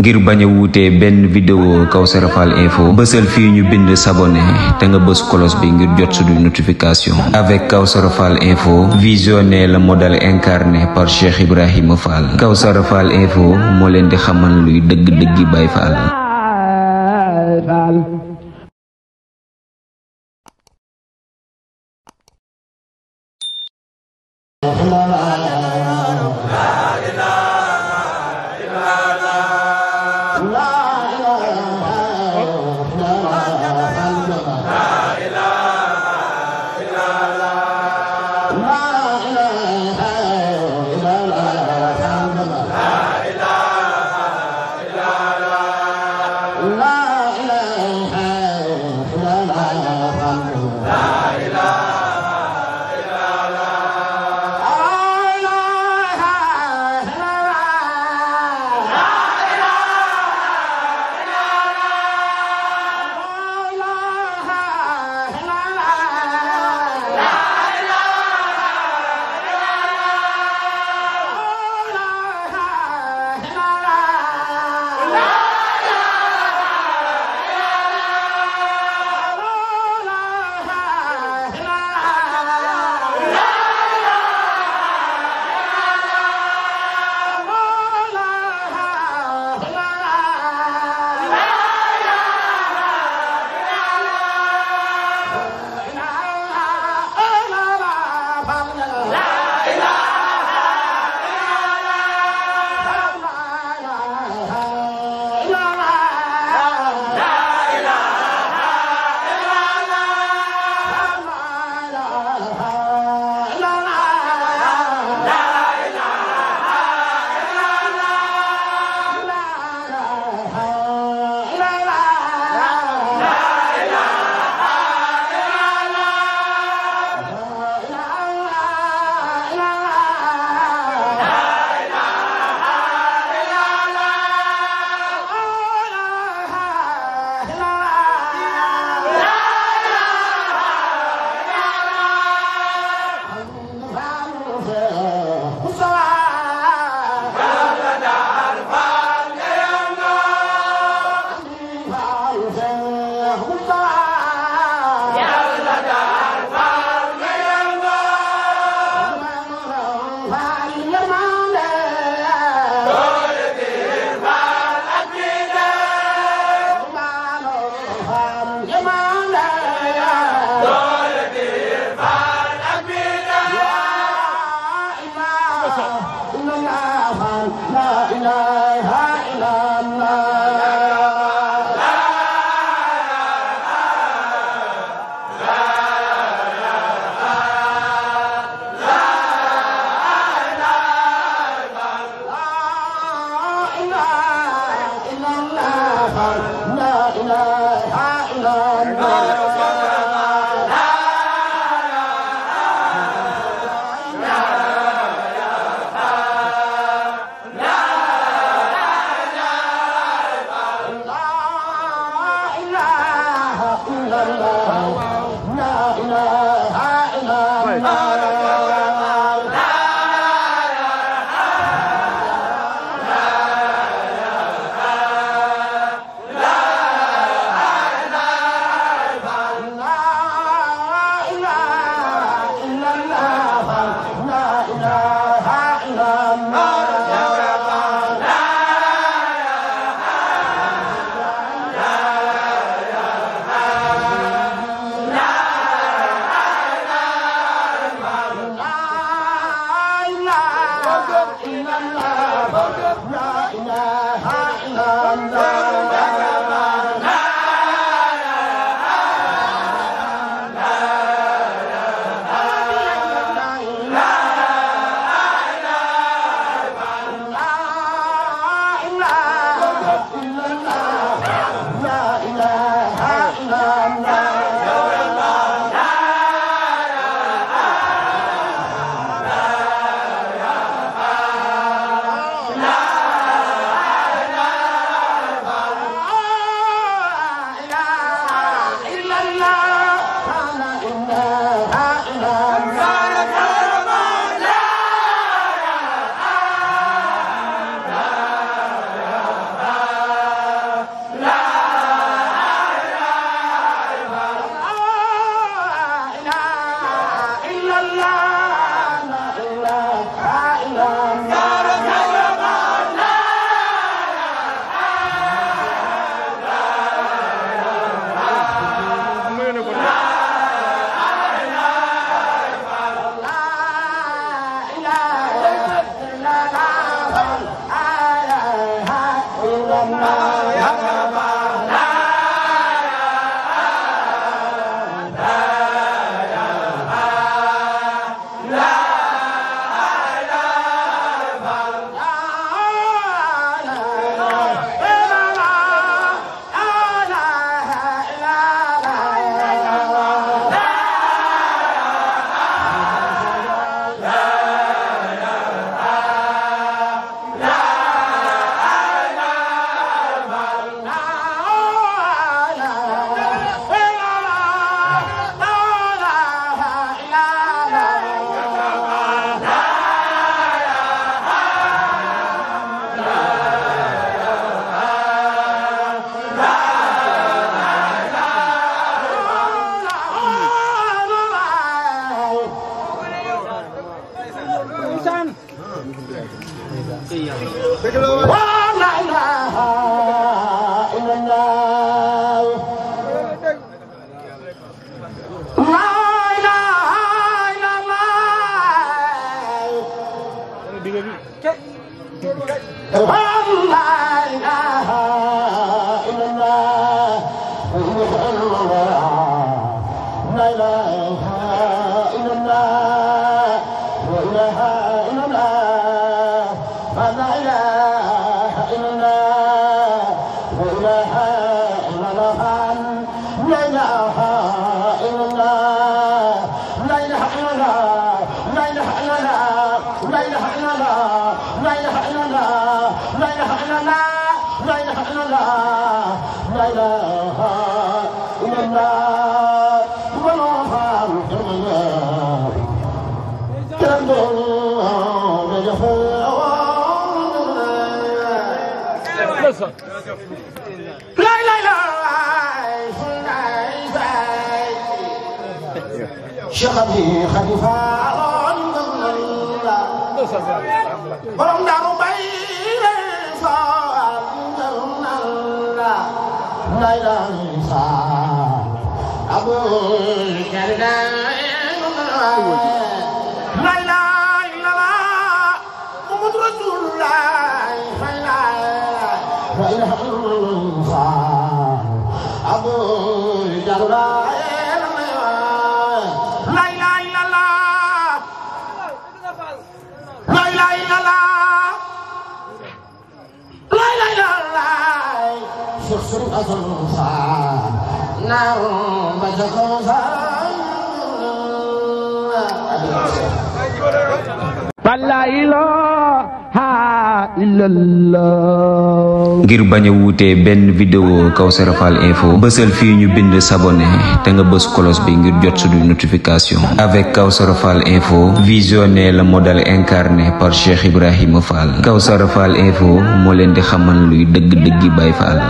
ngir bañ a wuutee benn vidéo Kawsara Fall info bësal fii ñu bind s'abonner te nga bës cloche bi ngir jot suñu notification. Avec Kawsara Fall info, visionnez le modèle incarné par Cheikh Ibrahima Fall. Kawsara Fall info moo leen di xamal luy dëgg-dëggi Baay Fall. ngir bañ a wuute benn vidéo Kawsara Fall info bësal fii ñu bind s'abonner te nga bës cloche bi ngir jot suñu notification. Avec Kawsara Fall info, visionnez le modèle incarné par Cheikh Ibrahima Fall. Kawsara Fall info moo leen di xamal luy dëgg-dëggi Baay Fall.